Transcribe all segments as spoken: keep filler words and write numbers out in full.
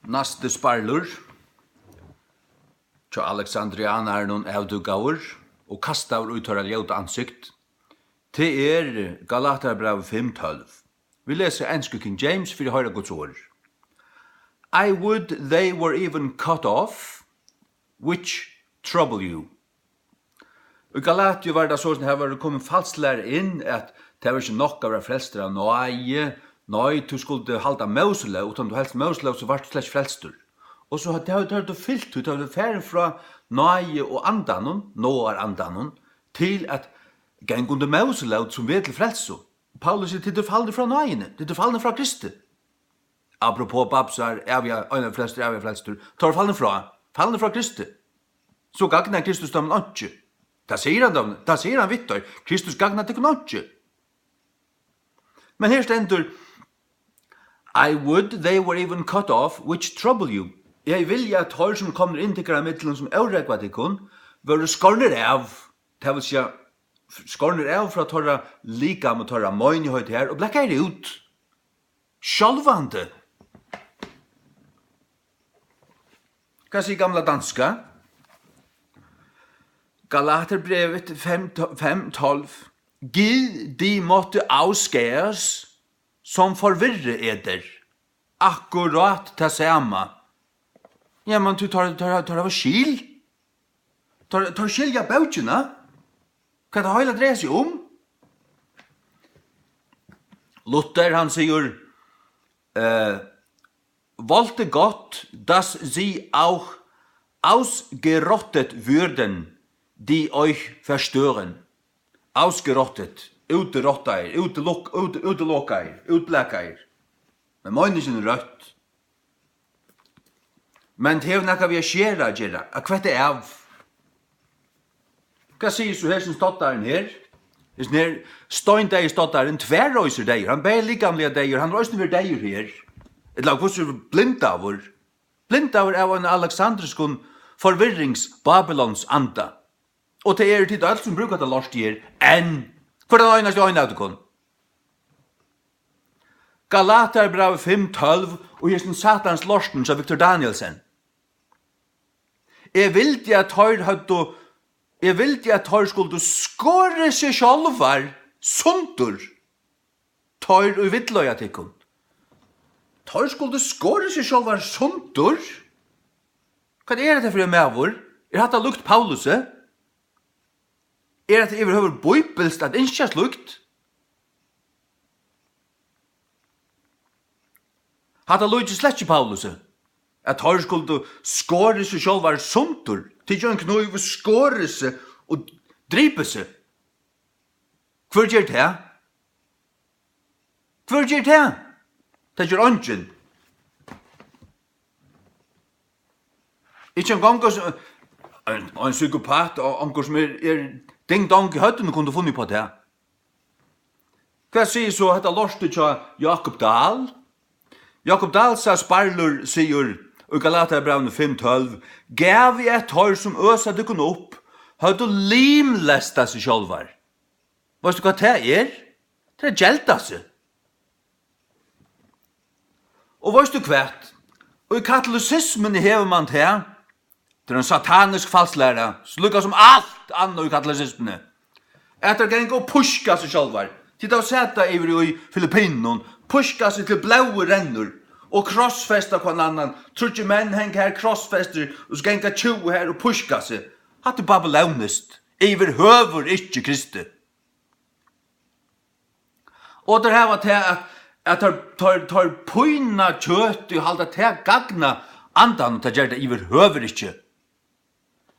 Næsti sparlur hjá Alexandrianarunum, avdúkaður og kastaður í teirra ljóta ansikt, tað er Galatarabrævið fimm tólv. Vit lesa ensku King James fyri at hoyra Guds orð. "I would they were even cut off, which trouble you." Í Galatiu var tað soleiðis, at har var komin falsk læra inn, at tað var ikki nokk at vera frelstur av náði. Nei, tú skuldi halda Móselóg, uttan tú helt Móselóg, so vart tú slett ikki frelstur. Og so hevur, hevur, hevur tú fylgt, tú hevur farin frá náði og andanum, náðarandanum, til at ganga undir Móselóg sum veg til frelsu. Paulus sigur, tit eru fallnir frá náðini, tit eru fallnir frá Kristi. Apropos babsar, er vit einaferð frelstir, er vit frelstir, tá eru fallnir frá, fallnir frá Kristi. So gagnar Kristus teimum einki. Tað sigur hann, tað sigur hann við teir. Kristus gagnar tykkum einki. Men her stendur, "I would they were even cut off, which trouble you." Eg vildi, at teir, sum komnir inn tykkara millum, sum órógva tykkum, vóru skornir av, tað vil siga, skornir av frá teirra likami, teirra meinigheit her, og blakaðir út. Sjálvandi. Hvat sigur gamla danska? Galaterbrevet fimm, fimm tólv. "Gid de måtte afskæres, som forvirre eder." Akkurát tað sama. Jamen, tú tar, tar, tar av skil. Tar, tar skilja bókina. Hvat tað heila dreier seg um. Luther, hann sigur, eh, "Wollte Gott, dass sie auch ausgerottet würden, die euch verstören." Ausgerottet, útirottaðir, útilok-, út-, útilokaðir, útblakaðir. Men meiningin er røtt. Men tað hevur nakað við at skera at gera, at kvetta av. Hvat sigur so hesin stoddarin her? Hesin her steindeyði stoddarin, tværroysur deyður. Hann bæði likamliga deyður, hann er eisini verið deyður her. Ella hvussu blindaður? Blindaður av einum aleksandriskum forvirrings Babylons anda. Og tað eru tit øll, sum brúka tað lortið her, enn. Hvør tann einasti ein av tykkum? Galaterbrævið fimm tólv og hesin satans lortin hjá Victor Danielsen. Eg vildi, at teir høvdu, eg vildi, at teir skuldu skorið seg sjálvar sundur, teir ið villleiða tykkum. Teir skuldu skorið seg sjálvar sundur? Hvat er hetta fyri ein maður? Er hatta líkt Paulusi? Er hetta yvirhøvur bíbilskt at ynskja slíkt? Hatta líkist slett ikki Paulusi, at teir skuldu skorið seg sjálvar sundur, tikið ein knív og skorið seg og dripið seg. Hvør ger tað? Hvør ger tað? Tað ger eingin. Ikki eingong ein, ein psykopat, og onkur sum er, er ding dong í høvdinum, kundi funnið upp á tað. Hvat sigur so hetta lortið hjá Jákup Dahl? Jákup Dahl, sá sparlur, sigur í Galatarabrævinum fimm tólv: "Gævi, at teir, sum øsa tykkum upp, høvdu limlestað seg sjálvar." Veitst tú, hvat tað er? Tað er at gelda seg. Og veitst tú hvat? Og í katolisismuni hevur mann tað, tað er ein satanisk falsklæra, so líka sum alt annað í katolisismuni, at teir ganga og píska seg sjálvar. Tit hava sæð tað yvir í Filippinum, píska seg til blóðið rennur, og krossfesta hvønn annan. Tríggir menn hanga har krossfestir, og so ganga tjúgu har og píska seg. Hatta er babylóniskt, yvirhøvur ikki kristið. Og teir hava tað at, at teir, teir, teir pína kjøtið og halda tað gagna andanum, tað ger tað yvirhøvur ikki.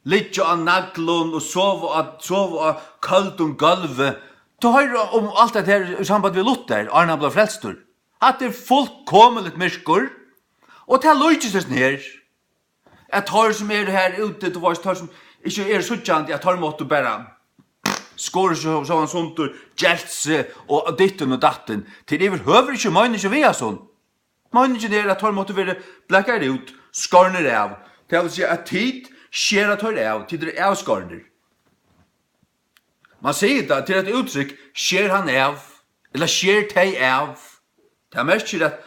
Liggja á naglum og sova á, sova á køldum gólvi. Tú hoyrir um alt hetta her í samband við Luther, áðrenn hann bleiv frelstur. Hatta er fullkomiliga myrkur, og tað líkist hesum her. At teir sum eru har úti, tú veitst, teir sum ikki eru síggjandi, at teir máttu bara skorið seg so, sovorðið sundur, gelt seg og dittin og dattin. Tað er yvirhøvur ikki meiningin við hasum. Meiningin er, at teir máttu verið blakaðir út, skornir av. Tað vil siga, at tit skera teir av, tit eru avskornir. Man sigur tað, tað er eitt úttrykk, sker hann av, ella sker tey av. Tað merkir at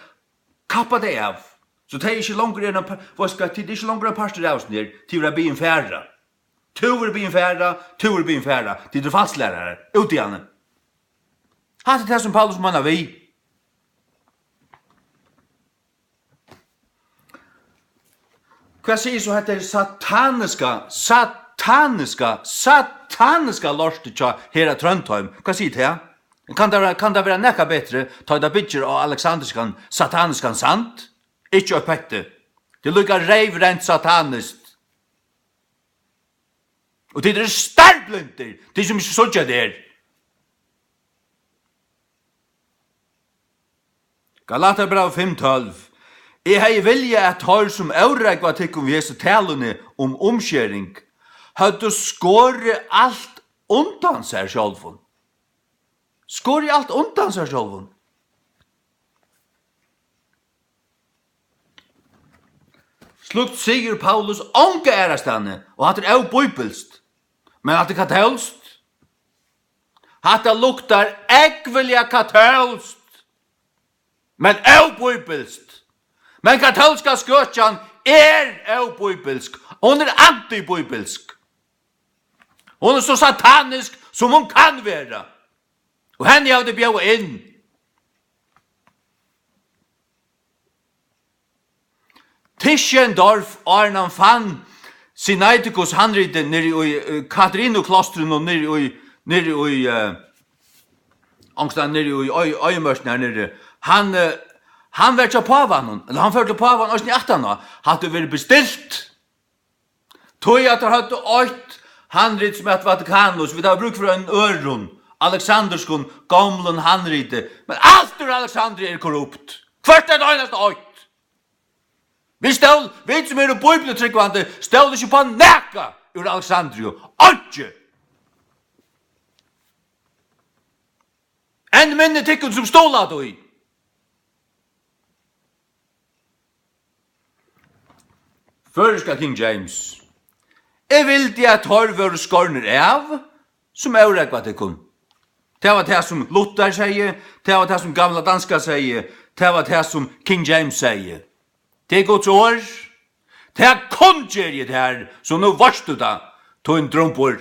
kappa tey av, So tey ikki longur eru ein par-, veitst hvat, tit eru ikki longur ein partur av hesum her, tit verða biðin fara. Tú verður biðin fara, tú verður biðin fara. Tit eru falsklærarar, út hiðani. Hatta er tað, sum Paulus meinar við. Hvat sigur so hetta her sataniska, sataniska, sataniska lortið hjá Hera Trøndheim? Hvat sigur tað? Kann tað vera, kann tað vera nakað betri, tá tað byggir á aleksandriskan, sataniskan sand? Ikki eitt petti. Tað er líka reyvrent sataniskt. Og tit eru starblindir, tit sum ikki síggja tað her. Galatiabræv fimm tólv. Eg hevði viljað, at teir, sum órógva tykkum við hesi taluni um umskering, høvdu skorið alt undan sær sjálvum. Skorið alt undan sær sjálvum. Slíkt sigur Paulus onga aðrastaðni, og hatta er óbíbilskt. Men hatta er katólskt. Hatta luktar ógvuliga katólskt, men óbíbilskt. Men katólska skøkjan er óbíbilsk. Hon er antibíbilsk. Hon er so satanisk, sum hon kann vera. Og henni hava tey bjóðað inn. Tischendorf, áðrenn hann fann Sinaiticus handritið niðri í, eh, Katarinaklostrinum niðri í, niðri í, eh, onkustaðni niðri í oy-, oyðimørkini har niðri. Hann, eh, hann var hjá pávanum, ella hann fór til pávan eisini aftaná. Hatta hevur verið bestilt. Tí at teir høvdu eitt handrit sum æt Vatikanus, vit hava brúk fyri einum øðrum, aleksandriskum, gomlum handriti, men alt úr Aleksandria er korrupt. Hvørt eitt einasta eitt. Vit stól, vit sum eru bíbliutrúgvandi, stóla ikki upp á nakað úr Aleksandriu. Einki! Enn minni tykkum sum stóla tí. Føroyska King James. Eg vildi, at teir vóru skornir av, sum órógva tykkum. Tað var tað, sum Luther segði, tað var tað, sum gamla danska segði, tað var tað, sum King James segði. Tað er Guds orð. Tað kunngeri eg tær, so nú veitst tú tað, tín drumbur.